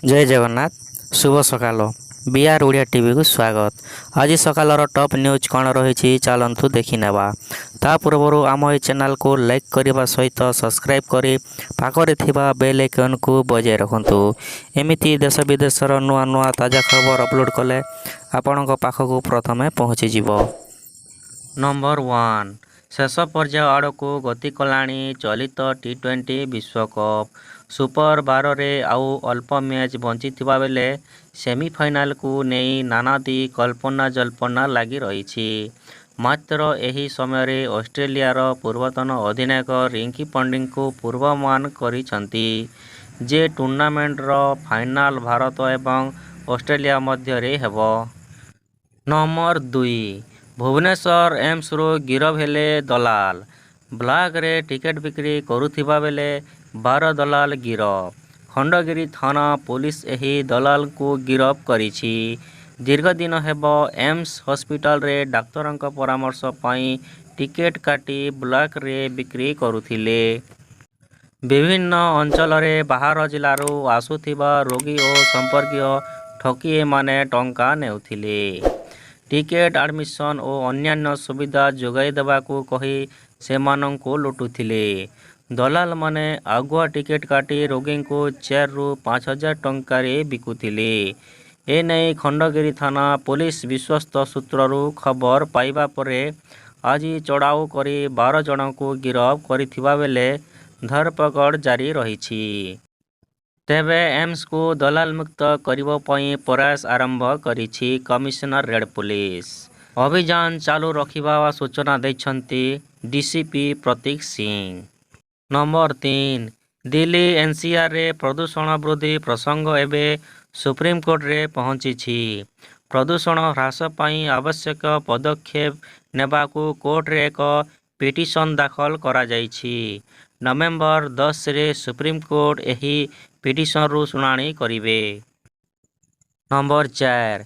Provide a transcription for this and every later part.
ଜୟ ଜଗନ୍ନାଥ, ଶୁଭ ସକାଳ। ବିଆର୍ ଓଡ଼ିଆ ଟିଭିକୁ ସ୍ୱାଗତ। ଆଜି ସକାଳର ଟପ୍ ନ୍ୟୁଜ୍ କ'ଣ ରହିଛି, ଚାଲନ୍ତୁ ଦେଖିନେବା। ତା ପୂର୍ବରୁ ଆମ ଏହି ଚ୍ୟାନେଲକୁ ଲାଇକ୍ କରିବା ସହିତ ସବସ୍କ୍ରାଇବ୍ କରି ପାଖରେ ଥିବା ବେଲ୍ ଆଇକନ୍କୁ ବଜାଇ ରଖନ୍ତୁ। ଏମିତି ଦେଶ ବିଦେଶର ନୂଆ ନୂଆ ତାଜା ଖବର ଅପଲୋଡ଼ କଲେ ଆପଣଙ୍କ ପାଖକୁ ପ୍ରଥମେ ପହଞ୍ଚିଯିବ। ନମ୍ବର 1, ଶେଷ ପର୍ଯ୍ୟାୟ ଆଡ଼କୁ ଗତି କଲାଣି ଚଳିତ ଟି-20 ବିଶ୍ୱକପ୍। ସୁପର 12ରେ ଆଉ ଅଳ୍ପ ମ୍ୟାଚ୍ ବଞ୍ଚିଥିବା ବେଳେ ସେମିଫାଇନାଲକୁ ନେଇ ନାନାଦି କଳ୍ପନାଜଳ୍ପନା ଲାଗି ରହିଛି। ମାତ୍ର ଏହି ସମୟରେ ଅଷ୍ଟ୍ରେଲିଆର ପୂର୍ବତନ ଅଧିନାୟକ ରିକି ପଣ୍ଟିଂ ପୂର୍ବାନୁମାନ କରିଛନ୍ତି ଯେ ଟୁର୍ଣ୍ଣାମେଣ୍ଟର ଫାଇନାଲ ଭାରତ ଏବଂ ଅଷ୍ଟ୍ରେଲିଆ ମଧ୍ୟରେ ହେବ। ନମ୍ବର 2, ଭୁବନେଶ୍ୱର ଏମ୍ସରୁ ଗିରଫ ହେଲେ ଦଲାଲ। ବ୍ଲାକରେ ଟିକେଟ ବିକ୍ରି କରୁଥିବା ବେଳେ 12 ଦଲାଲ ଗିରଫ। ଖଣ୍ଡଗିରି ଥାନା ପୋଲିସ ଏହି ଦଲାଲଙ୍କୁ ଗିରଫ କରିଛି। ଦୀର୍ଘଦିନ ହେବ ଏମ୍ସ ହସ୍ପିଟାଲରେ ଡାକ୍ତରଙ୍କ ପରାମର୍ଶ ପାଇଁ ଟିକେଟ କାଟି ବ୍ଲାକରେ ବିକ୍ରି କରୁଥିଲେ। ବିଭିନ୍ନ ଅଞ୍ଚଳରେ ବାହାର ଜିଲ୍ଲାରୁ ଆସୁଥିବା ରୋଗୀ ଓ ସମ୍ପର୍କୀୟ ଠକି ଏମାନେ ଟଙ୍କା ନେଉଥିଲେ। ଟିକେଟ, ଆଡମିସନ ଓ ଅନ୍ୟାନ୍ୟ ସୁବିଧା ଯୋଗାଇଦେବାକୁ କହି ସେମାନଙ୍କୁ ଲୁଟୁଥିଲେ। ଦଲାଲମାନେ ଆଗୁଆ ଟିକେଟ କାଟି ରୋଗୀଙ୍କୁ 4ରୁ 5 ହଜାର ଟଙ୍କାରେ ବିକୁଥିଲେ। ଏନେଇ ଖଣ୍ଡଗିରି ଥାନା ପୋଲିସ ବିଶ୍ୱସ୍ତ ସୂତ୍ରରୁ ଖବର ପାଇବା ପରେ ଆଜି ଚଢ଼ାଉ କରି 12 ଜଣଙ୍କୁ ଗିରଫ କରିଥିବା ବେଳେ ଧରପଗଡ଼ ଜାରି ରହିଛି। ତେବେ ଏମ୍ସକୁ ଦଲାଲମୁକ୍ତ କରିବା ପାଇଁ ପ୍ରୟାସ ଆରମ୍ଭ କରିଛି କମିଶନରେଟ ପୋଲିସ। ଅଭିଯାନ ଚାଲୁ ରଖିବା ସୂଚନା ଦେଇଛନ୍ତି ଡିସିପି ପ୍ରତୀକ ସିଂ। ନମ୍ବର 3, ଦିଲ୍ଲୀ ଏନସିଆରରେ ପ୍ରଦୂଷଣ ବୃଦ୍ଧି ପ୍ରସଙ୍ଗ ଏବେ ସୁପ୍ରିମକୋର୍ଟରେ ପହଞ୍ଚିଛି। ପ୍ରଦୂଷଣ ହ୍ରାସ ପାଇଁ ଆବଶ୍ୟକ ପଦକ୍ଷେପ ନେବାକୁ କୋର୍ଟରେ ଏକ ପିଟିସନ ଦାଖଲ କରାଯାଇଛି। ନଭେମ୍ବର 10ରେ ସୁପ୍ରିମକୋର୍ଟ ଏହି ପିଟିସନର ଶୁଣାଣି କରିବେ। ନମ୍ବର 4,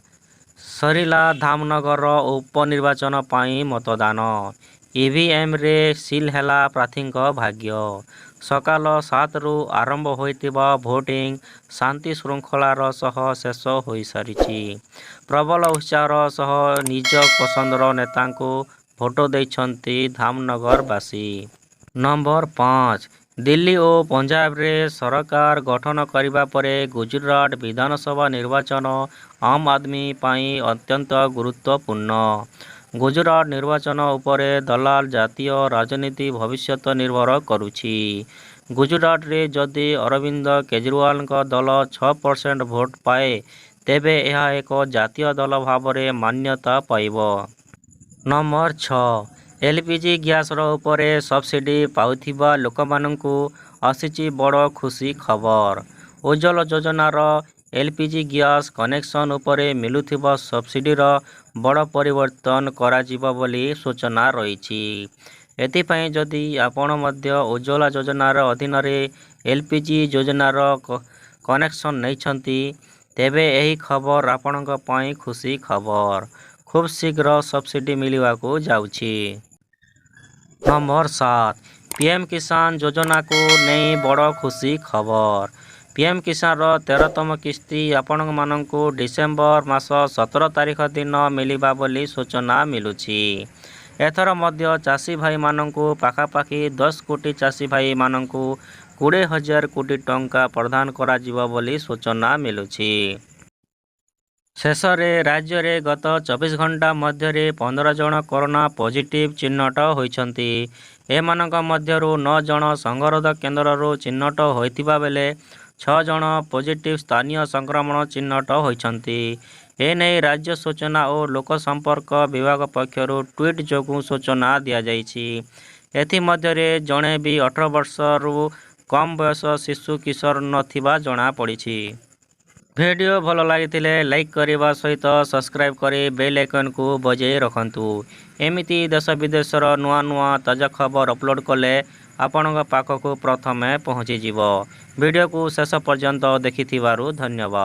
ସରିଲା ଧାମନଗର ଉପନିର୍ବାଚନ ପାଇଁ ମତଦାନ। ଇଭିଏମରେ ସିଲ୍ ହେଲା ପ୍ରାର୍ଥୀଙ୍କ ଭାଗ୍ୟ। ସକାଳ 7ରୁ ଆରମ୍ଭ ହୋଇଥିବା ଭୋଟିଂ ଶାନ୍ତିଶୃଙ୍ଖଳାର ସହ ଶେଷ ହୋଇସାରିଛି। ପ୍ରବଳ ଉତ୍ସାହର ସହ ନିଜ ପସନ୍ଦର ନେତାଙ୍କୁ ଭୋଟ ଦେଇଛନ୍ତି ଧାମନଗରବାସୀ। ନମ୍ବର 5, ଦିଲ୍ଲୀ ଓ ପଞ୍ଜାବରେ ସରକାର ଗଠନ କରିବା ପରେ ଗୁଜୁରାଟ ବିଧାନସଭା ନିର୍ବାଚନ ଆମ୍ ଆଦମୀ ପାଇଁ ଅତ୍ୟନ୍ତ ଗୁରୁତ୍ୱପୂର୍ଣ୍ଣ। ଗୁଜୁରାଟ ନିର୍ବାଚନ ଉପରେ ଦଳର ଜାତୀୟ ରାଜନୀତି ଭବିଷ୍ୟତ ନିର୍ଭର କରୁଛି। ଗୁଜୁରାଟରେ ଯଦି ଅରବିନ୍ଦ କେଜରିୱାଲଙ୍କ ଦଳ 6% ଭୋଟ ପାଏ, ତେବେ ଏହା ଏକ ଜାତୀୟ ଦଳ ଭାବରେ ମାନ୍ୟତା ପାଇବ। ନମ୍ବର 6, ଏଲପିଜି ଗ୍ୟାସର ଉପରେ ସବସିଡି ପାଉଥିବା ଲୋକମାନଙ୍କୁ ଆସିଛି ବଡ଼ ଖୁସି ଖବର। ଉଜ୍ଜ୍ୱଳ ଯୋଜନାର ଏଲପିଜି ଗ୍ୟାସ କନେକ୍ସନ ଉପରେ ମିଳୁଥିବା ସବସିଡିର ବଡ଼ ପରିବର୍ତ୍ତନ କରାଯିବ ବୋଲି ସୂଚନା ରହିଛି। ଏଥିପାଇଁ ଯଦି ଆପଣ ମଧ୍ୟ ଉଜ୍ଜ୍ୱଳା ଯୋଜନାର ଅଧୀନରେ ଏଲପିଜି ଯୋଜନାର କନେକ୍ସନ ନେଇଛନ୍ତି, ତେବେ ଏହି ଖବର ଆପଣଙ୍କ ପାଇଁ ଖୁସି ଖବର। ଖୁବଶୀଘ୍ର ସବସିଡି ମିଳିବାକୁ ଯାଉଛି। ନମ୍ବର 7, ପିଏମ କିଷାନ ଯୋଜନାକୁ ନେଇ ବଡ଼ ଖୁସି ଖବର। ପିଏମ କିଷାନର 13ତମ କିସ୍ତି ଆପଣମାନଙ୍କୁ ଡିସେମ୍ବର ମାସ 17 ତାରିଖ ଦିନ ମିଳିବ ବୋଲି ସୂଚନା ମିଳୁଛି। ଏଥର ମଧ୍ୟ ଚାଷୀ ଭାଇମାନଙ୍କୁ ପାଖାପାଖି 10 କୋଟି ଚାଷୀ ଭାଇମାନଙ୍କୁ 20,000 କୋଟି ଟଙ୍କା ପ୍ରଦାନ କରାଯିବ ବୋଲି ସୂଚନା ମିଳୁଛି। ଶେଷରେ ରାଜ୍ୟରେ ଗତ 24 ଘଣ୍ଟା ମଧ୍ୟରେ 15 ଜଣ କରୋନା ପଜିଟିଭ୍ ଚିହ୍ନଟ ହୋଇଛନ୍ତି। ଏମାନଙ୍କ ମଧ୍ୟରୁ ନଅ ଜଣ ସଙ୍ଗରୋଧ କେନ୍ଦ୍ରରୁ ଚିହ୍ନଟ ହୋଇଥିବା ବେଳେ ଛଅ ଜଣ ପଜିଟିଭ୍ ସ୍ଥାନୀୟ ସଂକ୍ରମଣ ଚିହ୍ନଟ ହୋଇଛନ୍ତି। ଏନେଇ ରାଜ୍ୟ ସୂଚନା ଓ ଲୋକସମ୍ପର୍କ ବିଭାଗ ପକ୍ଷରୁ ଟ୍ୱିଟ୍ ଯୋଗେ ସୂଚନା ଦିଆଯାଇଛି। ଏଥିମଧ୍ୟରେ ଜଣେ ବି 18 ବର୍ଷରୁ କମ୍ ବୟସର ଶିଶୁ କିଶୋର ନଥିବା ଜଣାପଡ଼ିଛି। ଭିଡ଼ିଓ ଭଲ ଲାଗିଥିଲେ ଲାଇକ୍ କରିବା ସହିତ ସବସ୍କ୍ରାଇବ୍ କରି ବେଲ୍ ଆଇକନ୍କୁ ବଜାଇ ରଖନ୍ତୁ। ଏମିତି ଦେଶ ବିଦେଶର ନୂଆ ନୂଆ ତାଜା ଖବର ଅପଲୋଡ଼ କଲେ ଆପଣଙ୍କ ପାଖକୁ ପ୍ରଥମେ ପହଞ୍ଚିଯିବ। ଭିଡ଼ିଓକୁ ଶେଷ ପର୍ଯ୍ୟନ୍ତ ଦେଖିଥିବାରୁ ଧନ୍ୟବାଦ।